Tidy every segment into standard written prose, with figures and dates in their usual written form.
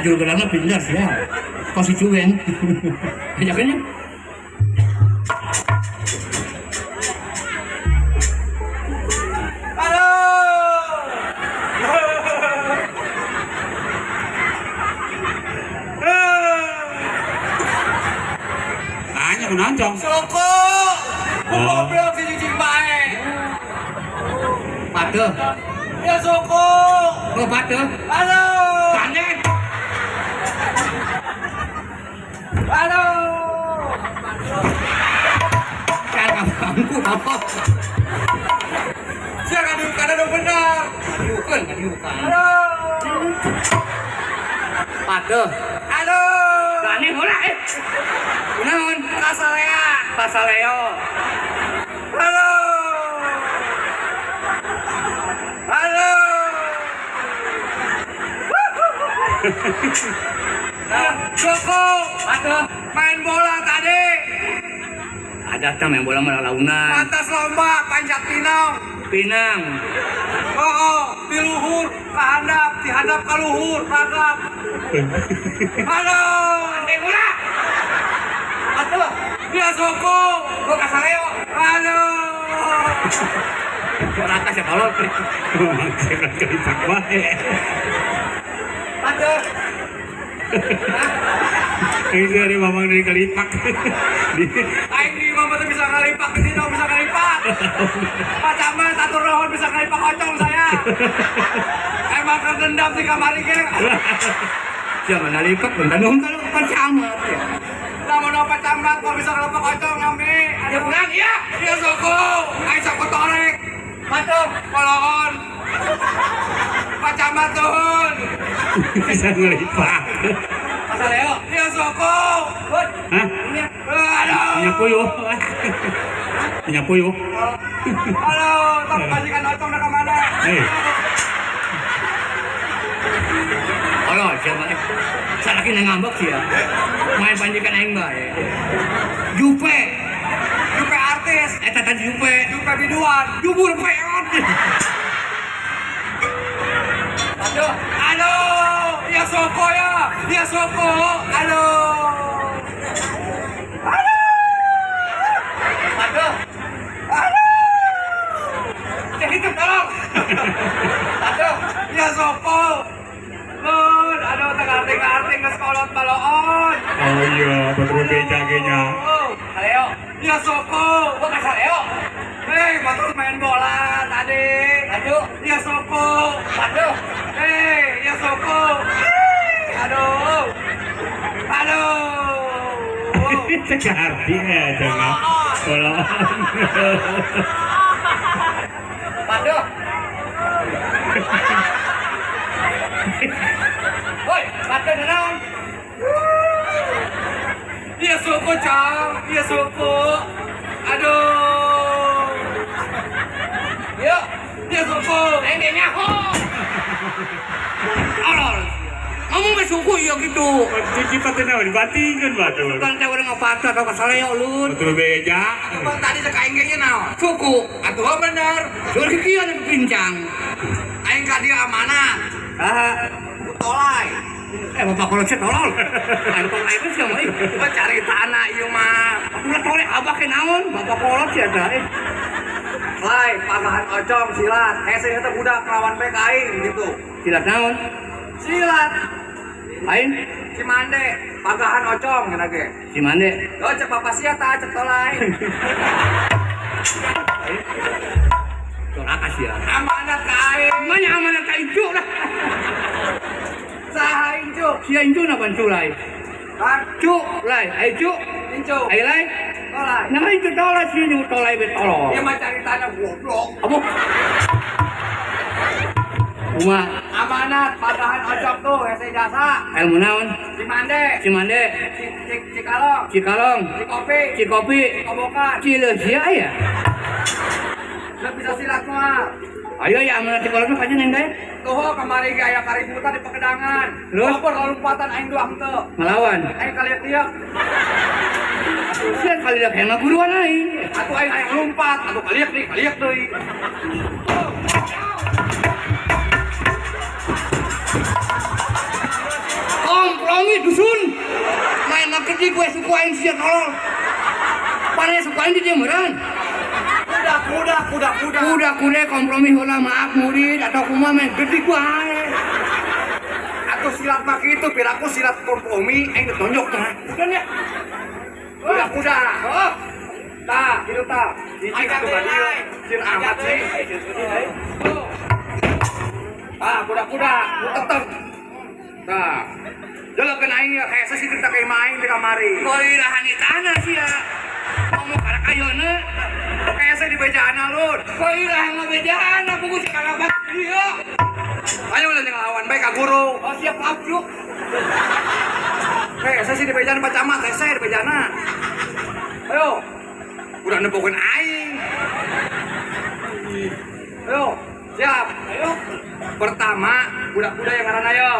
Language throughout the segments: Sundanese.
Ajur gedangna pindah sia. Kos si cuwen. Ajakannya. Aduh. Tanya kunaon, Cong? Soko. Oh. Goblok si cicing bae. Patuh. Ya Soko. Oh, patuh. Aduh. Kanen. Aduh. Kan bangku apa? Sia kadu kada dong benar. Kadiukeun, kadiukan. Aduh. Patuh. Aduh. Kanen heula eh. Kunaon? Kasalea. Pasaleo. Aduh. Aduh. Nah, Soko, Patuh. main bola tadi. Ada tah main bola mah launan. Pantas lomba panjat pinang. Pinang. Oh, di luhur, kahandap, dihadap ka luhur, ragap. Aduh. Ande heula. Patuh. Ya Soko. Gua kasaleo. Aduh. Raka sia tolol. Saya kalipak bae. Patuh. Ini dari mamang dari kalipak. Aing di mama tuh bisa ngalipak, di sini bisa ngalipak. Pak Camat atur nuhun bisa ngalipak ocong saya. Emang kedendam sih kamari ge. Jangan nalipak bentar nuhun kalau Pak Camat ya. Lamun Pak Camat kok bisa ngalipak ocong kami. Ya kurang ya. Iya Soko, aing sok torek. Patuh. Koloon. Pak Camat nuhun. Bisa ngelipak. Pasaleo. Iya Soko. Bud. Hah? Ini Aduh. Minyak puyuh. Minyak puyuh. Aduh, tak majikan ocong dah kemana? Hei. Tolol siapa eh. Salaki nang ngambek sih ya. Main panjikan aing bae. Jupe. Jupe artis, Eta tadi Jupe. Jupe biduan. Jubur peot. Aduh. Aduh, ya Soko ya, ya Soko. Aduh. Aduh. Aduh. Cek itu tolong. Aduh. Ya Soko. Lun, aduh tengah-tengah geus kolot baloon. Oh iya, betul beja nya. Saleo. Ya Soko. Gua kasaleo. Hei, motor main bola tadi. Aduh. Ya Soko. Aduh. Hei, ya Soko. Hei, aduh. Aduh. Cek arti ya, jangan. Kalau Aduh. Woi, patuh naon? Ya Soko, Cang. Ya Soko. Aduh. Yuk. Ya Soko. Aing ge nyaho. Tolol. Ngomong we suku iya gitu. Cici patena dibatingkeun batur. Bukan teh urang ngapatah atau kasaleo lun. Betul beja. Bang tadi cek aing ge naon? Suku. Atuh oh, bener. Surgi kieu anu pincang. Aing ka dia amanat. Saha? Tolai. Eh bapak kolot sih tolol. Aing tolol aing sih mah. Gua cari tanah ieu mah. Ulah toleh abah ke naon? Bapak kolot sih ada eh. Lai, pagahan ocong silat. Hese eta budak lawan bae ka aing gitu. Silat naon? Silat. Aing Cimande, pagahan ocong ngena ge. si Mande. Oh, cek bapak sia ta cek tolai. Tolak ya. Amanat ka aing. Mana amanat ka incu lah. Saha incu? Sia incu na bantu lai. Kan Cu lai, ai cu, incu. ai lai. Tolai. Nah incu tolak sih nyebut tolai be tolol. Dia mah cari tanah goblok. Apa? Uma Amanat pagahan ocong tuh hese jasa. ilmu naon? Cimande, Cimande, Cikalong, Cikalong, Cikopi, Cikopi, Cikobokan. Cilesia ya. Lu bisa silat mah. Ayo ya amanat Cikolong mah kajian yang Tuh kamari ge aya kaributan di pekedangan. Terus? Lapor lompatan aing dua henteu. Ngelawan. Aing kaliak-liak. Sia kali dah kena guruan aing. Atuh aing hayang lompat, atuh kaliak deui, kaliak deui. Oh, ge dusun. Main mah gede gue suku aing sia tolol. Pane suku aing di dieu meureun. Kuda kuda kuda kuda. Kuda kuda kompromi heula maaf murid atau kumaha main gede gue. Atau silat mah kitu piraku silat kompromi aing ditonjok tah. Kan ya. Kuda kuda. Oh, Tah, kitu tah. Hiji atuh ka dieu. Sieun amat sih. Tah, kuda-kuda, nu tetep. Tah. Jelekeun aing ya hese sih teh ka imah aing di kamari. Koi lahan di tanah sia. Ngomong karek ayeuna. Hese di bejana lur. Koi lahan ngabejana buku sakalabat dieu. Ayo ulah ngelawan bae ka guru. Oh siap abjuk. Hese sih di bejana Pak Camat, hese di bejana. Ayo. Udah nempokeun aing. Ayo, siap. Ayo. Pertama, kuda-kuda yang ngaranna yo.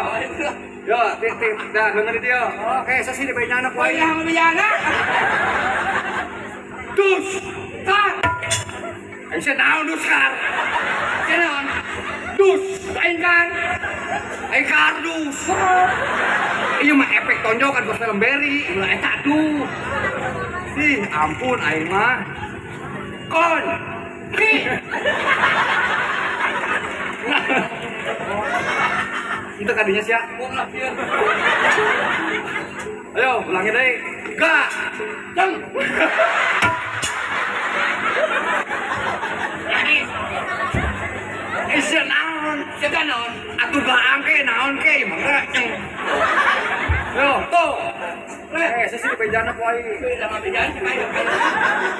Yo, tik tik, dah denger di dia. Oke, saya sih di bejana ku Koi aing. lahan ngabejana. Dus. Kar. Aing sih naon dus kar. Kenaon? Dus. Aing kan. Aing kardus. Iya mah efek tonjokan bos film Berry. Ulah eta tuh. Ih, ampun aing mah. Kon. Ki. Itu kadinya sia. Ulah sieun. Ayo, ulangi deui. Ga. Ceng. Eh, sia naon? Sia naon? Atuh gaang ke naon ke mangga. Yo, tuh. Eh, saya sih di bejana ku aing.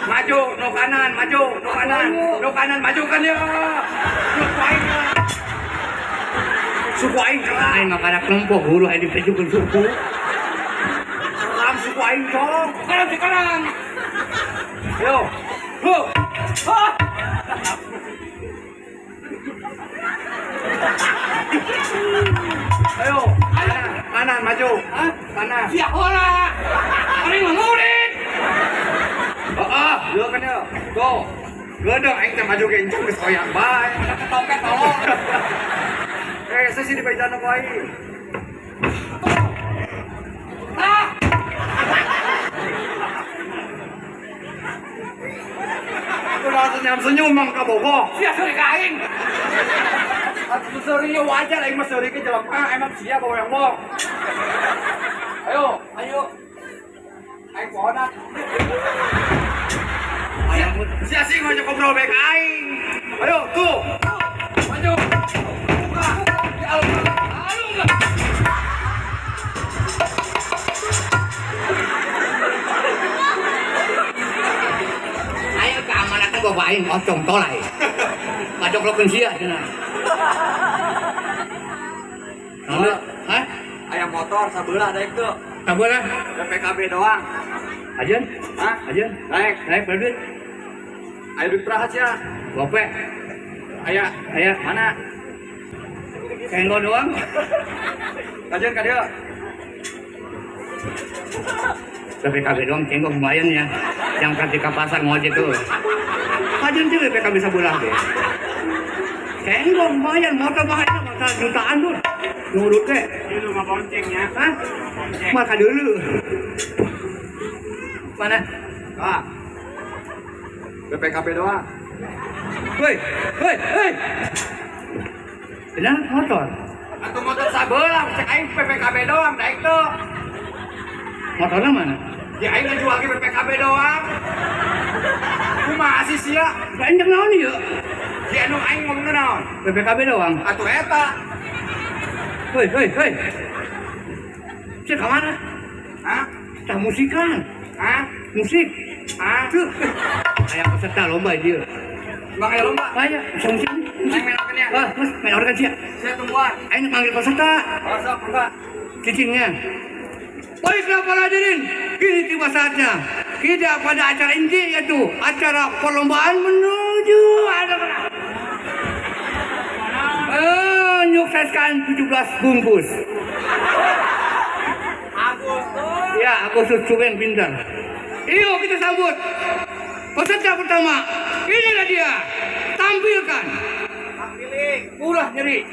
Maju, no kanan, maju, no kanan, no kanan, maju kan ya. Suku aing lah. Suku aing keram. Aing mah karak lempok guru aing dipejukeun suku. Keram suku aing cong. Sekarang sekarang. Yo. Ho. Ah. Ayo, kanan, kanan maju. Hah? Kanan. Sia heula. Aing mah murid. Oh, ah, yo kan yo. Tuh. Geudeng aing teh maju ge encung geus hoyang bae. Ketopet tolong. Eh, saya sih di bejana ku aing. Ah. Udah senyum-senyum mang kabogoh. Sia seuri ka aing. Atuh seurinya wajar aing mah seuri ke jelema emang sia bawa yang wong. Ayo, Ayo. aing pohonan. Ayo. Sia sih ngajak ngobrol bae ka aing. Ayo, tuh. Maju. Buka. Ya Allah. Aduh. Ayo keamanatan gua aing ocong tolai. Ngajoklokeun sia cenah. Hah? Hah? Ayam motor sabelah daek tuh. Sabelah. PKB doang. Ajeun? Hah? Ajeun? Naik. Naik berapa duit? Ayo duit perahat ya. Gope. Aya. Aya. Mana? Kenggo doang. Ajeun ka dieu. PKB doang cenggo lumayan ya. Yang ketika pasar ngojek tuh. Ajeun tuh PKB sabelah deh. Cenggo lumayan, motor mahal motor jutaan tuh. Nurut teh. Ini rumah boncengnya. Hah? Maka dulu. Mana? Ah. BPKB doang. Woi, woi, woi. Benar motor. Atau motor sabelah, cek aing PPKB doang, daek tuh. Motornya mana? Ya aing ngejual ke BPKB doang. Kumaha sih sia? Banyak naon ieu? Ya anu aing ngomongna naon? BPKB doang. Atuh eta. Woi, woi, woi. Cek ke mana? Hah? Tah musikan. Hah? Musik. Hah? Tuh. Kayak peserta lomba dia. Bang aya lomba. Kayak bisa musik. Aing main organ ya. Wah, mas main organ sih. Saya tungguan. Aing manggil peserta. Oh, sok lomba. Cicingnya. Baiklah para hadirin, kini tiba saatnya kita pada acara inti yaitu acara perlombaan menuju menyukseskan 17 bungkus. Agustus. Ya, Agustus Cumen pintar. Iyo kita sambut peserta pertama. Inilah dia. Tampilkan. Pilih. Ulah nyeri.